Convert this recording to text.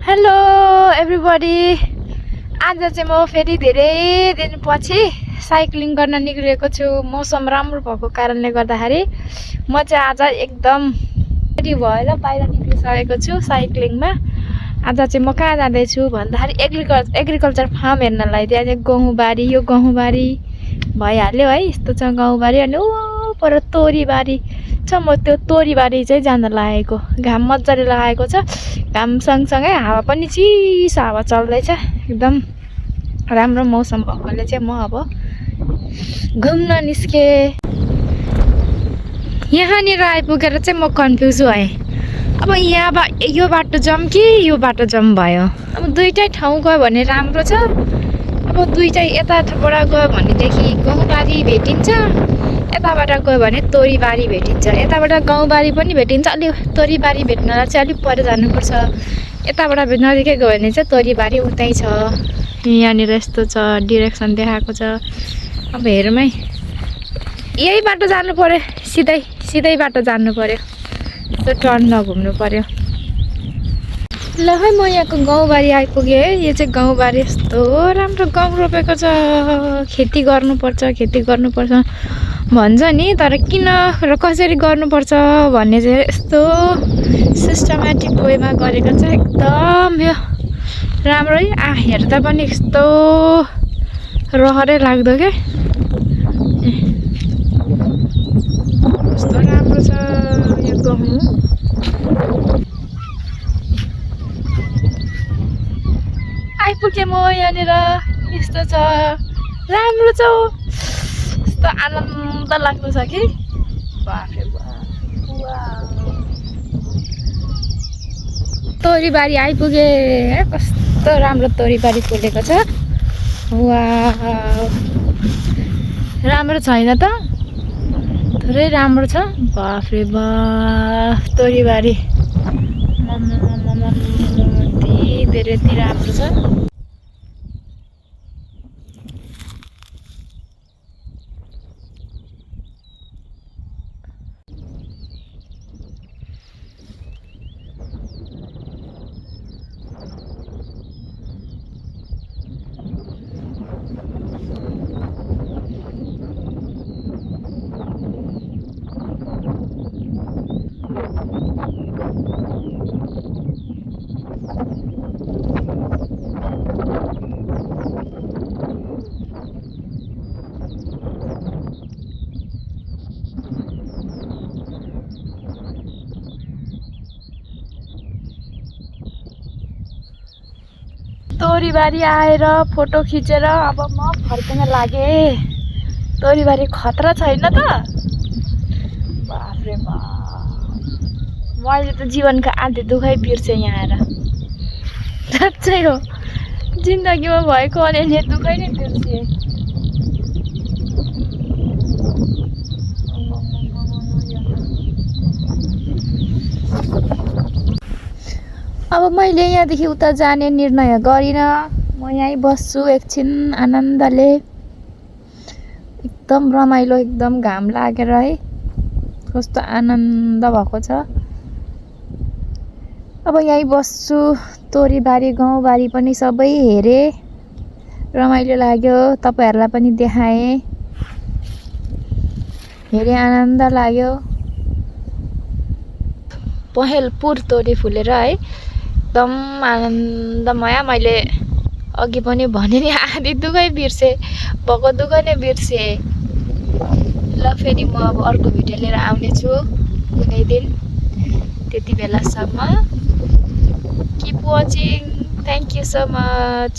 Hello everybody, आज चाहिँ म फेरि धेरै दिनपछि साइक्लिङ गर्न निक्लिएको छु। मौसम राम्रो भएको कारणले गर्दाखेरि म चाहिँ आज एकदम रेडी भएर बाहिर निक्लिसकेको छु साइक्लिङमा। आज चाहिँ म कहाँ जाँदैछु भन्दाखेरि एग्रिकल्चर फार्म हेर्नलाई। त्यहाँ चाहिँ गहुँबारी, यो गहुँबारी भइहाल्यो है, यस्तो छ गहुँबारी। अनि ऊ पर तोरीबारी छ, म त्यो तोरीबारी चाहिँ जान लागेको। घाम मजाले लागेको छ, घाम सँगसँगै हावा पनि चिसो हावा चल्दैछ। एकदम राम्रो मौसम भएकोले चाहिँ म अब घुम्न निस्के। यहाँनिर आइपुगेर चाहिँ म कन्फ्युज भएँ। अब यो बाटो जाउँ कि यो बाटो जाउँ भयो। अब दुईटै ठाउँ गयो भने राम्रो छ। अब दुईटै यताबाट गयो भनेदेखि गहुँबारी भेटिन्छ, यताबाट गयो भने तोरीबारी भेटिन्छ। यताबाट गाउँबारी पनि भेटिन्छ, अलिक तोरीबारी भेट्नलाई चाहिँ अलिक पर जानुपर्छ। यताबाट नजिकै गयो भने चाहिँ तोरीबारी उतै छ। यहाँनिर यस्तो छ, डिरेक्सन देखाएको छ। अब हेरौँ है, यही बाटो जानु पर्यो, सिधै बाटो जानु पर्यो, यस्तो टर्न नघुम्नु पर्यो। ल है, म यहाँको गाउँबारी आइपुगेँ है। यो चाहिँ गाउँबारी, यस्तो राम्रो गहुँ रोपेको छ। खेती गर्नुपर्छ भन्छ नि, तर किन र कसरी गर्नुपर्छ भन्ने चाहिँ यस्तो सिस्टमेटिक वेमा गरेको छ। एकदम यो राम्रो है, हेर्दा पनि यस्तो रहरै लाग्दो क्या। कस्तो राम्रो छ यो गहुँ। आइपुगेँ म यहाँनिर, यस्तो छ, राम्रो छ, यस्तो आनन्द लाग्नु छ कि बाफरे बाफ। तोरीबारी आइपुगे, कस्तो राम्रो तोरीबारी फुलेको छ। वाउ, राम्रो छैन त, थोरै राम्रो छ। बाफरे बाफ, तोरीबारी धेरै राम्रो छ। तोरीबारी आएर फोटो खिचेर अब म फर्कन लागेँ। तोरीबारी खतरा छैन त? बाफरे बाफ, मैले त जीवनको आधी दुखै बिर्सेँ यहाँ आएर। साँच्चै हो, जिन्दगीमा भएको अलिअलि दुखै नै बिर्सेँ। अब मैले यहाँदेखि उता जाने निर्णय गरिनँ। म यहीँ बस्छु एकछिन आनन्दले, एकदम रमाइलो, एकदम घाम लागेर है, कस्तो आनन्द भएको छ। अब यहीँ बस्छु। तोरीबारी, गाउँबारी पनि सबै हेरेँ, रमाइलो लाग्यो। तपाईँहरूलाई पनि देखाएँ, हेरेँ, आनन्द लाग्यो। पहेँलपुर तोरी फुलेर है, एकदम आनन्दमय। मैले अघि पनि भने नि, आधी दुखै बिर्सेँ, भएको दुःख नै बिर्सेँ। ल, फेरि म अब अर्को भिडियो लिएर आउनेछु कुनै दिन। त्यति बेलासम्म keep watching, thank you so much.